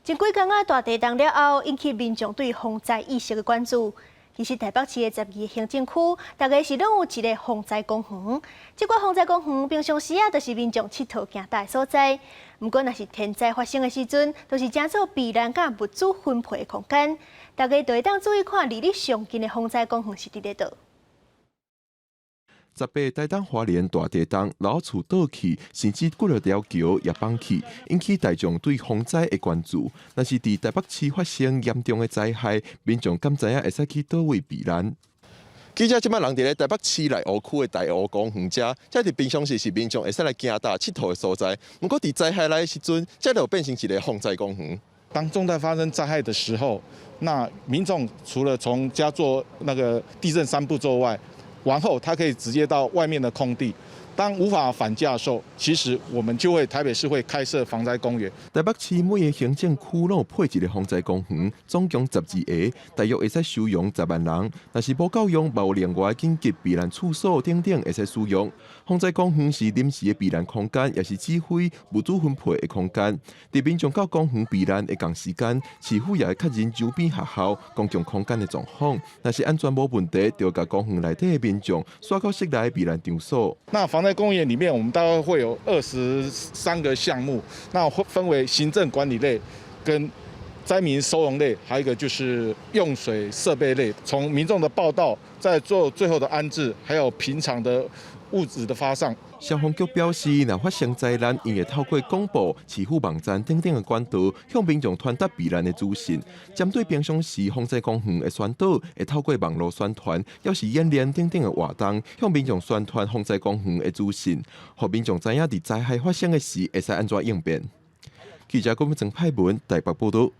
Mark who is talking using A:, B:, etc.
A: 前幾工仔大地動了後，引起民眾對防災意識的關注。其實台北市的12個行政區，逐个是攏有一个防災公園。這个防災公園平常時啊，就是民眾𨑨迌行踏的所在。毋過，若是天災發生的時陣，就是成做避難佮物資分配的空間。大家就會當注意看，離你上近的防災公園是佇咧佗。
B: 18台東花蓮大地動，老厝倒去，甚至幾落條橋也崩去，引起大眾對防災的關注。若是佇台北市發生嚴重的災害，民眾敢知影會使去佗位避難？記者這擺人佇咧台北市內湖區的大湖公園遮，這佇平常時是民眾會使來行踏𨑨迌的所在。毋過佇災害來的時陣，這就變成一個防災公園。
C: 當重大發生災害的時候，那民眾除了從家做那個地震三步驟外，完後，他可以直接到外面的空地。當無法返家的時候，其實我們就會台北市會開設防災公園。
B: 台北市每个行政區攏有配一个防災公園，總共12个，大約會使收容10萬人。若是無夠用，嘛有另外緊急避難處所等等會使使用。防災公園是臨時的避難空間，也是指揮物資分配的空間。佇民眾到公園避難的仝時間，市府也會確認周邊學校、公共空間的狀況。若是安全無問題，就共公園內底的民眾徙到室內避難場所。
C: 那防災公園裡面，我們大概會有23個項目，那會分為行政管理類、跟災民收容類，還有一個就是用水設備類。從民眾的報到，再做最後的安置，還有平常的物資的發送。
B: 消防局表示，若發生災難，𪜶會透過廣播、市府網站等等的管道，向民眾傳達避難的資訊。針對平常時防災公園的宣導，會透過網路宣傳，抑是演練等等的活動，向民眾宣傳防災公園的資訊，予民眾知影佇災害發生的時會使按怎應變。記者郭文曾派文台北報導。